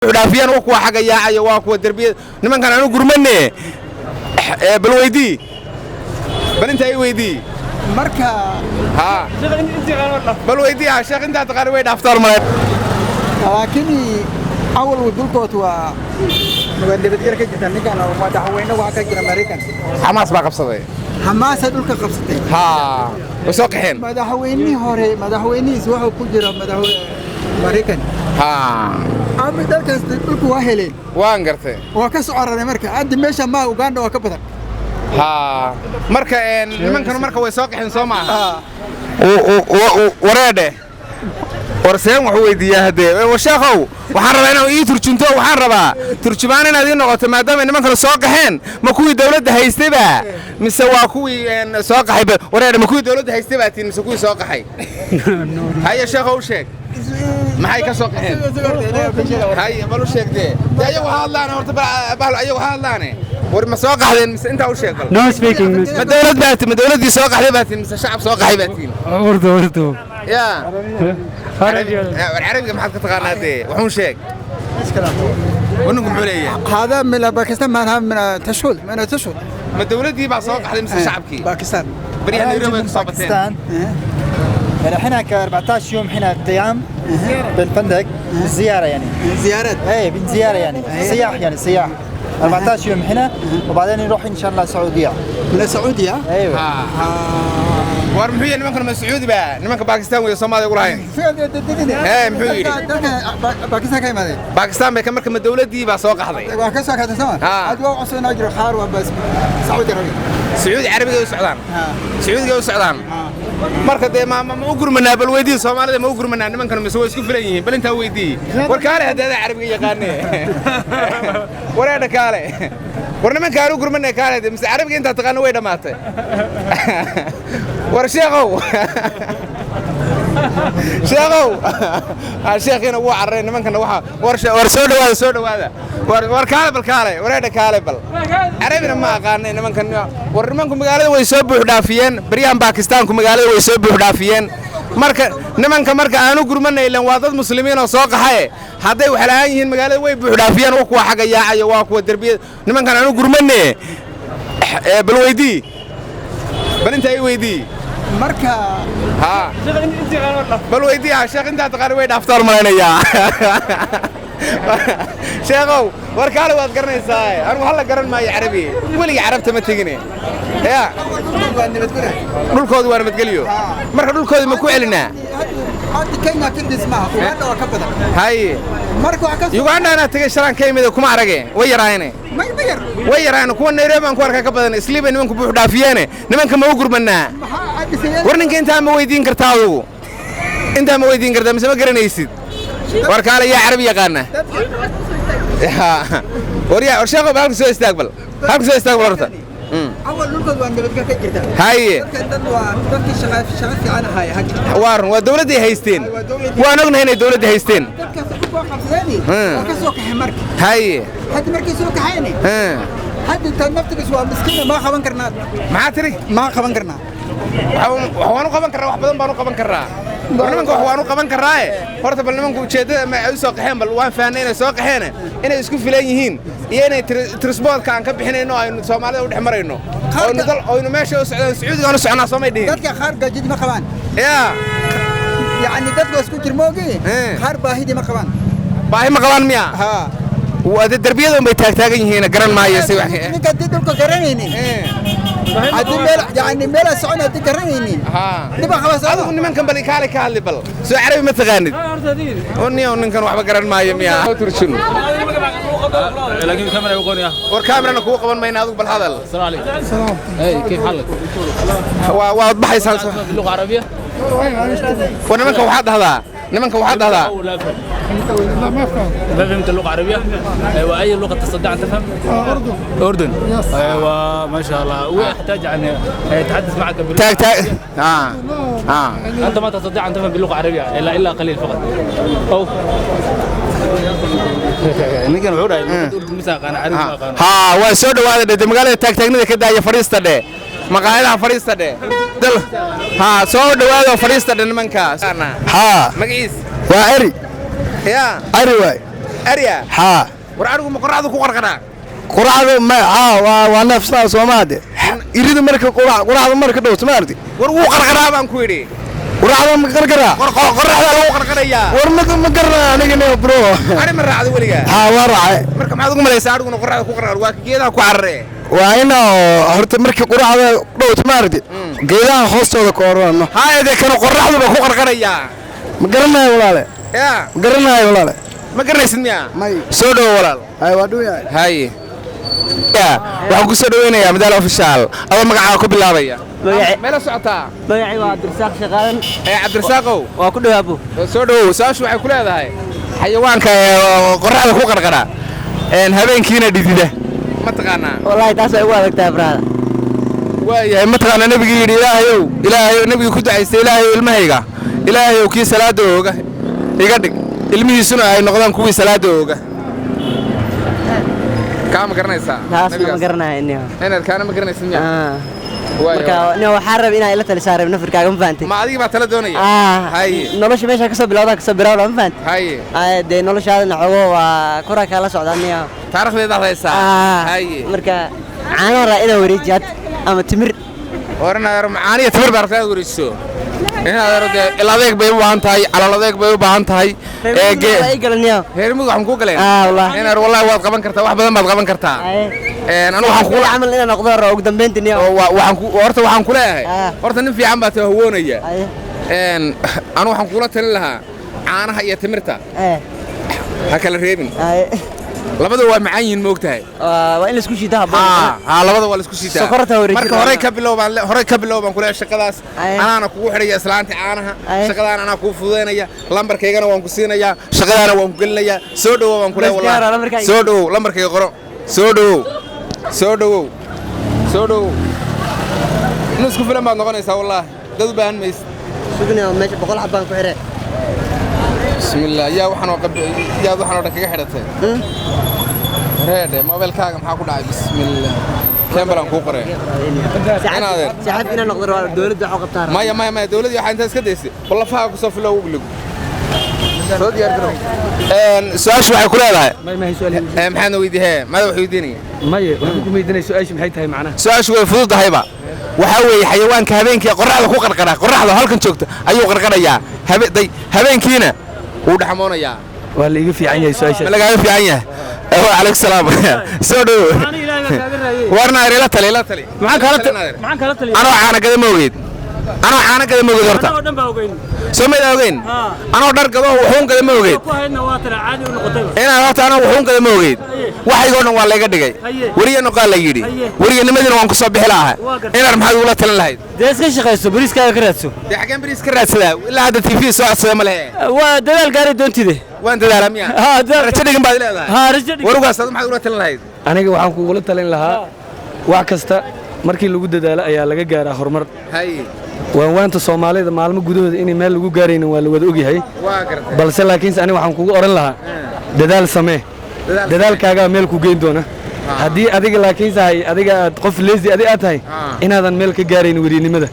Dhaafiyaan waa kuwa xagga yaacaya, waa kuwa derbiyada. Nimankan aanu gurmane, bal weydii, bal intaa i weydii. Marka haa, bal weydii. Ha sheekh, intaa taqaani way dhaaftaan malay. Laakiin awal dhulkood waa nabadgelyo ka jirta. Ninkan madaxweyne waxaa ka jira Maraykan. Xamaas baa qabsaday. Xamaasa dhulka qabsatay. Haa, way soo qaxeen. Madaxweynihii hore, madaxweynihiis wuxuu ku jira madaxweyne Maraykan. Ama dalkaas dhulku waa heleen. Waan gartay. Waa ka soo cararay. Marka hadda meesha ma Uganda waa ka badan. Haa, marka nimankan marka way soo qaxeen, soo maaha? Wareedhe, war seen wax u weydiiyaa haddee? Sheekhow, waxaan rabaa inaad ii turjunto, waxaan rabaa turjumaan inaad ii noqoto. Maadaama nimankan soo qaxeen, ma kuwii dawladda haystayba mise waa kuwii soo qaxay? Wareedhe, ma kuwii dawladda haystay baa tiin mise kuwii soo qaxay? Haye sheekhow, u sheeg maxay ka soo qaxeen. Haye, bal u sheeg. Dee ayagu ha hadlaane horta, bal ayagu ha hadlaane. War ma soo qaxdeen mise? Intaa u sheeg bal. No speaking. No. Ma dawlad baa ma dawladdii soo qaxday baa tiin mise shacab soo qaxay baa tiin? Urdu, Urdu. Yaa war, carabiga maxaad ka taqaanaa dee? Waxuun sheeg. Ninku muxuu leeyahay? هذا من باكستان، ما من تشهد، من تشهد. Ma dawladdii baa soo qaxday mise shacabkii? باكستان. Baryaha Nairobi ay ku soo bateen. باكستان. يعني احنا ك 14 يوم حنا قيام بالفندق، زياره يعني. زيارات. ايه، زياره يعني سياح، يعني سياح 14 يوم هنا، وبعدين نروح ان شاء الله السعوديه. من السعوديه. ايوه. War muxuu yahay nimankan? Ma Sacuudi baa nimanka? Bakistan weeye, Soomaaliya ugu lahayn. Ee, muxuu yidhi? باكستان ka imaadeen. Bakistan bay ka. Marka ma dawladdii baa soo qaxday? Waa ka soo kaxday sama. Hadda waa cusubnaa jiro qaar, waa bas Sacuudi Arabiya. Sacuudi Carabiga u socdaan, Sacuudiga u socdaan. Marka dee ma u gurmanaa? Bal weydii Soomaalida, ma u gurmanaa nimankan mise way isku filan yihiin? Bal intaa weydii. War kaale, haddii adaa carabiga yaqaane. Wareedha, kaale. War nimankaan u gurmanay, kaale. Mise carabiga intaa taqaano way dhammaatay? War sheekhow, sheekhow. Sheekhiina wuu carray. Nimankana waxa war soo dhawaada, soo dhawaada. War kaale, bal kaale. Wareedha, kaale bal. Carabina ma aqaanay nimankan. War nimanku magaalada way soo buux dhaafiyeen baryahan. Baakistaanku magaalada way soo buux dhaafiyeen. Marka nimanka marka aanu gurmanay, ilan waa dad muslimiin oo soo qaxaye, hadday wax la'aan yihiin magaalada way buux dhaafiyeen. Waa kuwa xagga yaacaya, waa kuwa derbiyada. Nimankan aanu gurmanay, bal weydii, bal intaa i weydii. Marka haa, bal weydii. Ha sheekh, intaa taqaani way dhaaftaan malaynayaa. Sheekhow, war kaale, waad garanaysaa. Anigu halla garan maayo carabi, weligii carabta ma tegine ya. Waa nabadgelyo. Dhulkoodu waa nabadgelyo. Marka dhulkoodi ma ku celinaa? Hadda Kenya ka dhismaha Uganda waa ka badan. Haye. Marka wax ka Uganda anaa tegey shalaan ka imid, kuma arage, way yaraayene. Ma yar. Way yaraayene. Kuwa Nairobi aan ku arkaa ka badan. Islii bay nimanku buux dhaafiyeene, nimanka ma u gurmanaa? Maxaa hadda? War ninka intaa ma weydiin kartaa adugu? Intaa ma weydiin kartaa mise ma garanaysid? War kaale, yaa carabi yaqaana? War yaa, war sheekhow, bal halka soo istaag, bal halka soo istaag, bal horta. Awal dhulkood waa nabadgelyo ka jirta. Haye. Dadkan dad waa dadkii shaqa fiican ahaay hagga. Waa run, waa dawladday haysteen, waan ognahay inay dawladda haysteen. Dadkaas dhulka waa qabsadeen. Waa ka soo kaxay marka. Haye. Hadda markay soo kaxeen, hadda tan naftigiis waa miskiin, ma qaban karnaa. Maxaa tiri? Ma qaban karnaa. Wax waan u qaban karraa, wax badan baan u qaban karraa. War nimanka wax waan u qaban karraaye. Horta bal nimanku ujeeddada ma ay u soo qaxeen, bal waan fahnay inay soo qaxeen, inay isku filan yihiin iyo inay transportka aan ka bixinayno, aynu Soomaalida u dhex marayno, oynu dal oynu meesha u socdaan. Sacuudiga aan u soconaa, soomay dhihin? Dadka qaar gaajidi ma qabaan. Yaa. Yacni dadka waa isku jir moogi. Qaar baahidii ma qabaan. Baahi ma qabaan miya? Haa. Waa dee derbiyada un bay taagtaagan yihiin, garan maayo si wax. Ninka haddii dhulka garanaynin, haddii meel, yacni meel aan socon haddii garanaynin, dhiba qaba socda. Adigu nimankan bal kaale ka hadli, bal soo carabi ma taqaanid? Niyow, ninkan waxba garan maayo miya? Turjun. لكن كاميرا يقول يا War kaamirana kugu qaban mayna, adigu bal hadal. السلام عليكم. اي، كيف حالك؟ Waa waad baxaysaa. باللغه العربيه؟ War nimanka waxaad dhahdaa, nimanka waxaad dhahdaa. او لا افهم؟ ما فهمت اللغه العربيه. ايوه، اي لغه تستطيع ان تفهم؟ أردن. اردن، ايوه، ما شاء الله. واحتاج ان يتحدث معك باللغه. Taag taag aa aa. انت ما تستطيع ان تفهم باللغه العربيه الا قليل فقط او ninkan wuxuu dhahay luqadda Urdun ma aqaan, carabi ma aqaan. Haa, waa soo dhawaada dhe. Magaalada taagtaagnida ka daaya, fadhiista dhe, maqaayadaha fadhiista dhe. Dal haa, soo dhawaada, fadhiista dhe nimanka. Haa. Magaciis? Waa eri. Yaa. Ari waay. Ariya? Haa. War, arigu ma qorraxdu ku qarqaraa? Quraacdu ma haa, waa neefsadaa soomaade. Iridu marka quraacdu marka dhowto, ma aragti? War, wuu qarqaraa baan ku idhi. Quraacda ma qarqaraa? Qorraxdaa lagu qarqarayaa. War, ma garanaa aniga, bro. Ari ma raacdo weligaa? Haa, waa raacay. Marka maxaad ugu malaysaa ariguna qorraxda ku qarqar? Waa ka geedaha ku cararee. Waa ina horta markii quraacda dhowto, ma aragti, geedaha hoostooda ku orano. Haye, dee kanu qorraxduba ku qarqarayaa. Ma garanayo, walaale. Yaa? Ma garanayo, walaale. Ma garanaysid miya? May. Soo dhowo, walaal. Hay, waa dhow yahay. Haye, waxaan ku soo dhaweynayaa Madaal Official, adoo magacaaga ku bilaabaya. Meela socotaa? Magacay waa Cabdirasaaq Shaqaadan. Ee Cabdirasaaqow. Waa ku dhawaabo. Soo dhowow. Su-aashu waxay ku leedahay: xayawaanka ee qorraxda ku qarqara een habeenkiina dhidida, ma taqaanaa? Wallaahi taas way ugu adagtahay, brother. Waayahay, ma taqaanaa nabigii yidhi, "Ilaahayow, Ilaahayow," nabigii ku ducaystay, "Ilaahayow ilmahayga, Ilaahayow kii salaada ooga iga dhig," ilmihiisuna ay noqdaan kuwii salaada ooga? Kaa ma garanaysaa? Taasna ma Nabigaas? garanayo iniyo. Inaad kaana ma garanaysid miya? Waayo. Marka nin waxaa rab inaa ila talisaa rab nafirkaaga, ma fahantay? Ma adigii baa tala doonaya? Haye. Nolosha meesha kasoo bilowdaa, kasoo bilowda, ma fahantay? Haye. Dee noloshaadana xogo waa koraa kaala socdaa niyo. Taarikhdeedaad haysaa. Haye. Marka caanaha raa inaa wareejiyo had ama timir. Oran adeero, macaaniya timir baa rabtaa inaad wareejiso? In adeero, dee il adeeg bay u baahan tahay, calool adeeg bay u baahan tahay. Reer Mudug waa ii galan niyo. Reer Mudug waxaan kuu galeen. Wallahi. In adeer, wallahi waad qaban kartaa, wax badan baad qaban kartaa. Anigu waxaan kula camal inaan noqdo rabo ugu dambeyntii niyo. Oo waxaan ku horta waxaan ku leeyahay, horta nin fiican baa tahay, hawoonaya. Anigu waxaan kula talin lahaa caanaha iyo timirta ha kala reebin. Labada waa macaan yihiin, ma ogtahay? Waa in la isku shiidaa habboon. Haa, labada waa la isku shiitaa. Sokorta wareejin. Marka horey ka bilow baan horey ka bilow baan kuleeyahay shaqadaas. Anaana kugu xidhaya islaanta caanaha. Shaqadaan anaa kuu fududaynaya, lambarkaygana waan ku siinayaa, shaqadaana waan ku gelinayaa. Soo dhowow baan kuleeyahay. Bas gaara, Wallahi. Lambarkayga. Soo dhowow, lambarkayga qoro. Soo dhowow, soo dhowow, soo dhowow. Nin isku filan baad noqonaysaa, wallaahi, dad u baahan maysid. Sugna, meesha 100 xabbaan ku xidhay. Bismillah, yaa waxaan oo yaad waxaan oo dhan kaga xidhatay? Reedhe, mobilkaaga maxaa ku dhacay? Bismillah, kembalaan kuu qoree. Inaadeer. Saxafi inaan noqdo rabaa, dowladda wax u qabtaa rabaa. Maya, maya, maya, dowladdii waxaa intaad iska daysay wallafaha ku soo filo ugligo. Soo diyaar garow. Su-aashu waxay ku leedahay maxaadna weydiihee? Maada wax weydiinaya? Maye, waxaan ku weydiinaya su-aashu maxay tahay macnaha? Su-aashu way fududahayba. Waxaa weeye xayawaanka habeenkii qorraxda ku qarqara, qorraxda halkan joogta ayuu qarqarayaa, day habeenkiina wuu dhaxmoonayaa. Waa la iga fiican yahay su-aasha. Ma lagaaga fiican yahay? Calaykum salaam, soo dhowo. Warna ila tali, ila tali. Maxaan kala taliya? Anoo caana gada ma ogeyd? Anoo caana gada ma ogeyd horta? Anagoo dhan baa ogeyn. Soo mayd ogeyn? Anoo dhar gado wuxuun gada ma ogeyd? Ku haydna waa tana caadi u noqotayba. Inaan horta anoo wuxuun gada ma ogeyd? Waxaygoo dhan waa layga dhigay. Weriya noqaa la yidhi. Weriyanimadiina waan ku soo bixi lahaa. Inaar, maxaad ugula talin lahayd? Dee iska shaqayso, bariiskaaga ka raadso. Dee xaggeen bariis ka raadsadaa? Ilaa hadda TV soo codsada ma lehe. Waa dadaal gaari doontide. Waan dadaalaa miya? Rajo dhigin baad leedahay? Haa, rajo dhigin. Warugaas adu maxaad ugula talin lahayd? Aniga waxaan kugula talin lahaa, wax kasta markii lagu dadaalo ayaa laga gaaraa horumar. Waanwaanta Soomaalida maalmo gudahooda inay meel lagu gaaraynin waa la wada ogyahay. Waa gartay. Balse laakiinse aniga waxaan kugu odhan lahaa, dadaal samee, dadaalkaagaa meel ku geyn doona. Haddii adiga laakiinse hay adiga aad qof lazy adi aad tahay, inaadan meel ka gaaraynin weriyanimada.